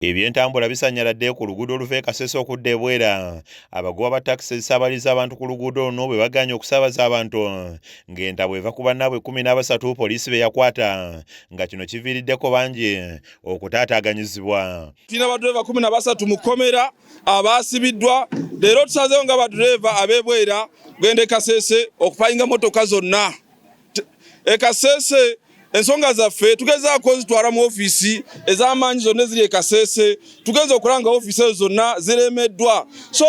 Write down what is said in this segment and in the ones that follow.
Ebyentambula bisannyaladde ku luguudo oluva e Kasese okudda e Bwera. Abagoba ba takisi ezisaabaliza abantu ku luguudo luno bwe bagaanye okusaabaza abantu ng'entabwe eva ku bannaabwe 13 poliisi be yakwata nga kino kiviiriddeko bangi okutaataaganyizibwa. Tulina badureeva 13 mu kkomera abaasibiddwa. Leero tusazeewo nga badureeva ab'e Bwera kugenda e Kasese okupayinga mmotoka zonna. E Kasese ensonga zaffe tugezaako zitwala mu ofiisi ez'amaanyi zonna eziri e Kasese, tugenze okulaba nga ofiisi ezo zonna ziremeddwa, so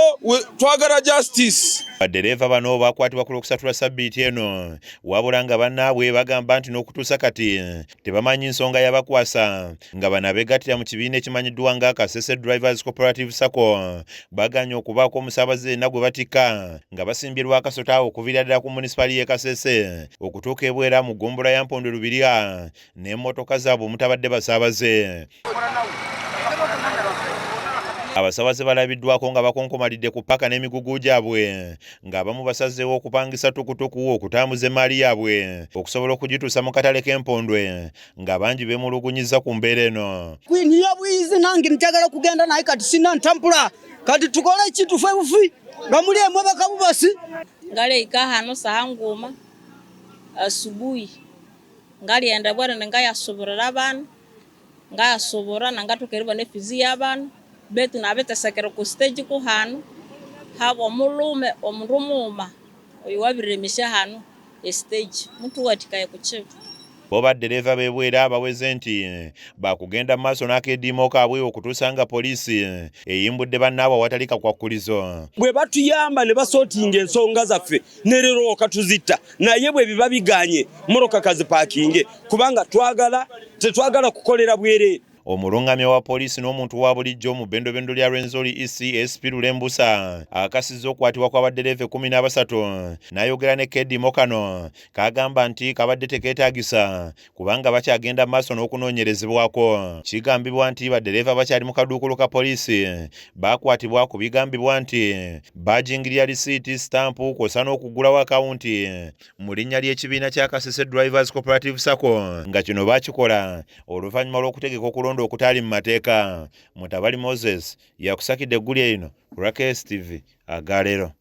twagala justice. Baddereeva bano bakwatibwa ku Lwokusatu lwa ssabbiiti eno, wabula nga bannaabwe bagamba nti n'okutuusa kati tebamanyi nsonga yabakwasa, nga bano abeegattira mu kibiina ekimanyiddwa nga Kasese Drivers Cooperative Sacco bagaanye okubaako omusaabaze yenna gwe batikka nga basimbye lwakasota okuviira ddala ku munisipaali y'e Kasese okutuuka e Bwera mu ggombolola ya Mpondwe Lubirya n'emmotoka zaabwe omutabadde basaabaze. Abasaabaze balabiddwako nga bakonkomalidde ku ppaka n'emigugu gyabwe ng'abamu basazeewo okupangisa tukutuku okutambuza emmaali yaabwe okusobola okugituusa mu katale k'Empondwe nga bangi beemulugunyizza ku mbeera eno. Niyo bwizi nange njagala kugenda naye kati sina ntambula kati tukole ki tufe bufi nga muli emwebaka bubasi. Ngaleika hano saha nguma asubuhi ngalienda bwana ngayasuburira abana ngayasubura nangatoka eribona efizi y'abana betu nabitesekera ku stage ku hano haba omulume omundu muuma oyo wabiremisha hano estage mutuwatikaye kukibu. Bo baddereeva b'e Bwera baweze nti baakugenda mu maaso n'akeediimo kaabwe okutuusa nga poliisi eyimbudde bannaabwe awatali kakwakkulizo. Bwe batuyamba ne basootinga ensonga zaffe ne leero tuzitta, naye bwe biba biganye mmotoka kazipaakinge kubanga twagala tetwagala kukolera bwereere. Omulungamya wa poliisi n'omuntu wa bulijjo mu bbendobendo lya Rwenzori East SP Lulembusa akakasizza okukwatibwa kwa baddereeva 13 n'ayogera ne keediimo kano kagamba nti kabadde tekeetaagisa kubanga bakyagenda mu maaso n'okunoonyerezebwako. Kigambibwa nti baddereeva bakyali mu kaduukulu ka poliisi baakwatibwa ku bigambibwa nti baajingirira lisiiti, sitampu kw'ossa n'okuggulawo akawunti mu linnya ly'ekibiina kya Kasese Drivers Cooperative Sacco nga kino baakikola oluvannyuma lw'okutegeka okulonda okutaali mu mateeka. Mutabali Moses yakusakidde eggulire lino ku lwa KSTV agaleero.